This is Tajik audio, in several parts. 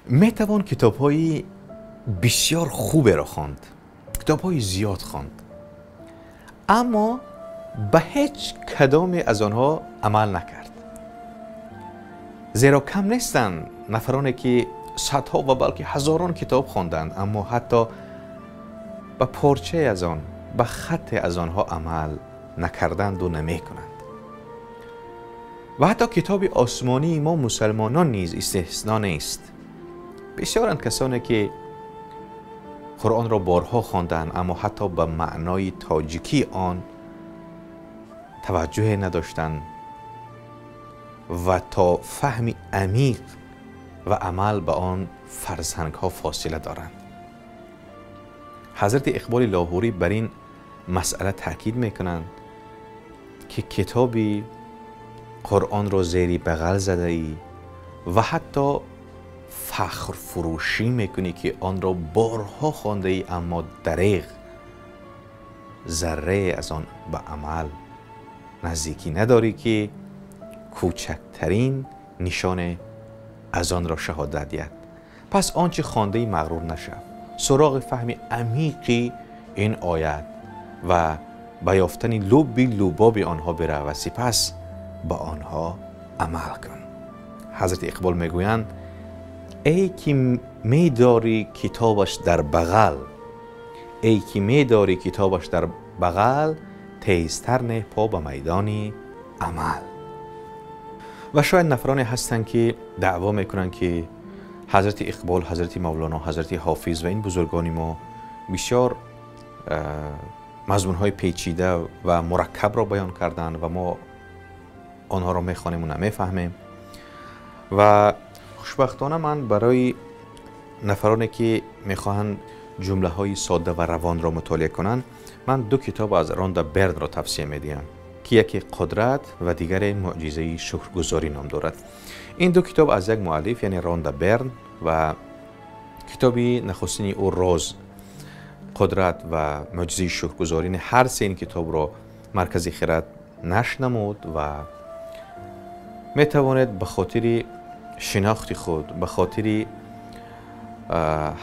Метавон китобҳои бисёр хуберо хонд, китобҳои зиёд хонд, аммо ба ҳеҷ кадоме аз онҳо амал накард. Зеро кам нестанд нафароне ки садҳо ва балки ҳазорон китоб хонданд, аммо ҳатто ба порчае аз он, ба хатте аз онҳо амал накарданду намекунанд. Ва ҳатто китоби осмонии мо мусалмонон низ истисно нест. Бисёранд касоне ки Қуръонро борҳо хонданд, аммо ҳатто ба маънои тоҷикии он таваҷҷӯҳе надоштанд ва то фаҳми амиқ ва амал ба он фарзангҳо фосила доранд. Ҳазрати Иқболи Лоҳурӣ бар ин масъала таъкид мекунанд, ки китоби Қуръонро зери бағал задаӣ ва ҳатто фахрфурӯшӣ мекунӣ, ки онро борҳо хондаӣ, аммо дареғ заррае аз он ба амал наздикӣ надорӣ, ки кӯчактарин нишоне аз онро шаҳодат диҳад. Пас он чӣ хондаӣ мағрур нашав, суроғи фаҳми амиқи ин оят ва ба ёфтани лубби лубоби онҳо бирав ва сипас ба онҳо амал кун. Ҳазрати Иқбол мегӯянд: эй ки медорӣ китобаш дар бағал, эй ки медорӣ китобаш дар бағал, тезтар не по ба майдони амал. Ва шояд нафароне ҳастанд, ки даъво мекунанд, ки ҳазрати Иқбол, ҳазрати Мавлоно, ҳазрати Ҳофиз ва ин бузургони мо бисёр мазмунҳои печида ва мураккабро баён карданд ва мо онҳоро мехонему намефаҳмем. Ва хушбахтона ман барои нафароне ки мехоҳанд ҷумлаҳои содда ва равонро мутолиа кунанд, ман ду китоб аз Ронда Бернро тавсия медиҳам, ки яке «Қудрат» ва дигаре «Мӯъҷизаи шукргузорӣ» ном дорад. Ин ду китоб аз як муаллиф, яъне Ронда Берн, ва китоби нахустини ӯ «Роз», «Қудрат» ва «Мӯъҷизаи шукргузорӣ», ҳар се ин китобро Маркази Хирад нашр намуд ва метавонед ба хотири шинохти худ, ба хотири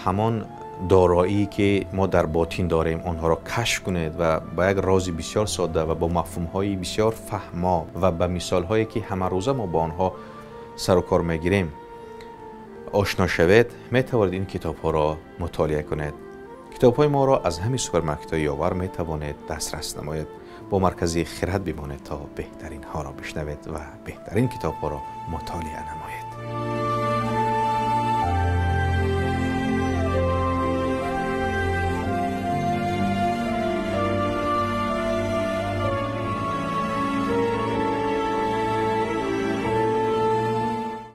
ҳамон дороие ки мо дар ботин дорем, онҳоро кашф кунед ва ба як рози бисёр содда ва бо мафҳумҳои бисёр фаҳмо ва ба мисолҳое ки ҳамарӯза мо бо онҳо сару кор мегирем ошно шавед. Метавонед ин китобҳоро мутолиа кунед. Китобҳои моро аз ҳамин супермаркетҳои Ёвар метавонед дастрас намоед. Бо Маркази Хирад бимонед, то беҳтаринҳоро бишнавед ва беҳтарин китобҳоро мутолиа намоед.